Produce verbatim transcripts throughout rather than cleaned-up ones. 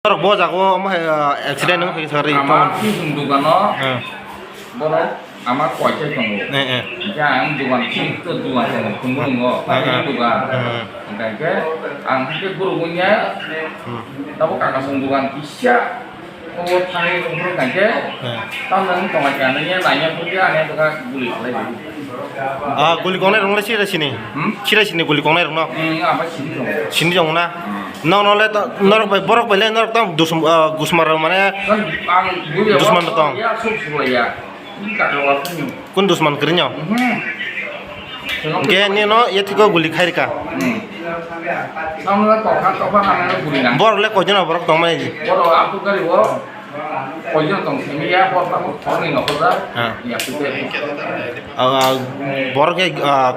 Norok bo jago omo hai, ah, accident wng kha kisa ri. Ama tong. Thisung dogano. Eh. Borok ama koichai tongo. Eh, eh. Hingke ang dogan sing to dogan tongo, khumulwngo, eh, eh, dogan. Eh. Hingke ang hingke borok wngya, hmm, tabuk kakasong dogan kisa, obo thangwi tongphuru hingke, eh, tamni wng tongo khe, nini ya naiya phuru ya, ani bwkha guli khlai di. Ah, guli kongnai rok le sira sini? Hmm? Sira sini guli kongnai rok no? Hmm, ama sini tongo. Sini tongo na? Hmm. Nokno le to, norok bai, borok bai le norok tamo dusum, ah, gusmar rok mane. Kan ang buya dusman rok tong. Ya, suk suk ya. Ini kaka wa kan yo. Kun dusman kering yo? Mhm. Hingke nini no ye thiko guli khai rika. Hmm. Samla tokha tokha hamya guli na. Borok le koijon borok tong mani. Borok apu kari bo. Koijon tong simi ya, borok tamo thorni no hoda. Ha. Ya, pute. Ah, borok ke, ah,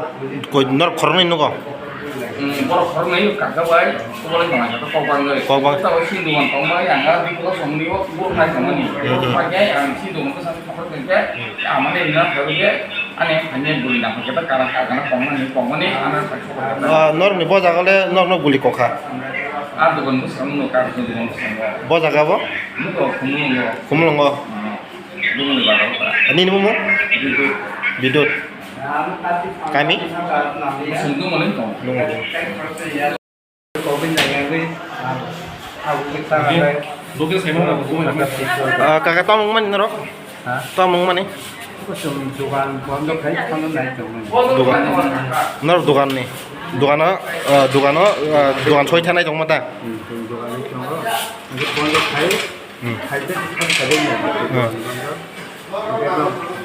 koi norok khoroknwi nugo? Hmm, borok khoroknwi kaka bai, borok tong kaka kok bangwi. Kok bang. Tamo sindung tong bai, ang a diklo songni o, borok nai tongmani. Hmm. Pakai ang sindung to sami khorok tengke, amane ina khorok ke, ane ane buri na khorok ke, kara kara na tongmani, tongmani, ana. Ah, norokni bo jaga le, norokno guli kokha? Ah, dogan bwskango no, kar dogan bwskango. Bo jaga bo? Nugo, khumulwngo. Khumulwngo? Hmm. Bumung ni baga wngkha. Nini bumung? Bidut. Bidut. Kami? Sungtung mani tong. Bumung. Ah, kaka tamo wngmani norok? Ha? Tamo wngmani? Kusum dogan bondo khai, khano nai tongmani. Dogan. Norok dogan ni. Dogano, ah, dogano, ah, dogan soi thanai tongma ta? Hmm, dogan ni tongo. Bondo khai. Hmm. Khaide khan khaide mo. Hmm.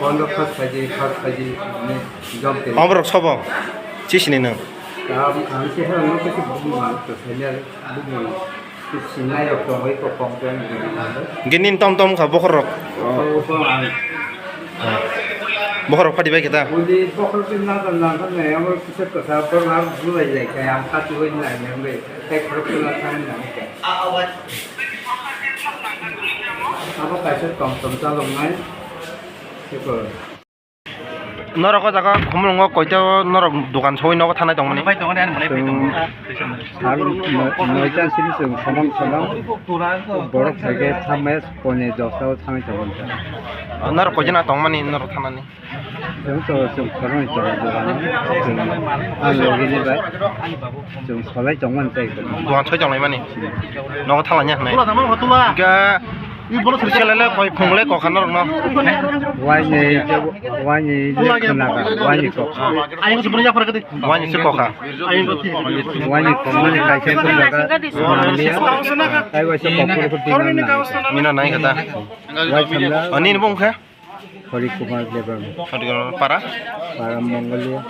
Bondo khas khaide, khas khaide, ne jom te. Oborok sobo? Chisini nang. Kam, kam se ha, no kesi bubu ma, to sanya bubu. Sinai rok to hoi ko kong pen. Ginin tom tom kha bokhor rok. Ko, ko ang. Bokhor rok phadi bai kita. Udi bokhor pen na na na na, amor kisa to sa, ko na bulai jai, kaya am khatu hoi na, ne, ne, kai khorok na thang na, ne. Abo kaisa tong tong chaloknai. Tei norok o jaga khumulwngo koito norok dogan soi nogo thanai tongmani? Ang noi-, noita sini chwng somang somang borok phaikhe thamai pone dosta o thangwi tongmani. Norok koijana tongmani norok thanani? Chwng to chwng khoroknwi tongo dogano. Chwng ang logini bai chwng solai tongmani tei. Dogan soi tonglaimani? Nogo thala nya hwnwi. Hwnkhe selele koi phungle kokha norokno. Waini, waini khnaga, waini kokha. Waini se kokha. Waini kokmani kaisa khnaga. Tei waisa kokor ko dina nai. Mina nai kata. Wai thamla. Ani ni bung khe? Hari Kumar Debbarma. Hari Kumar para? Para Mongolia.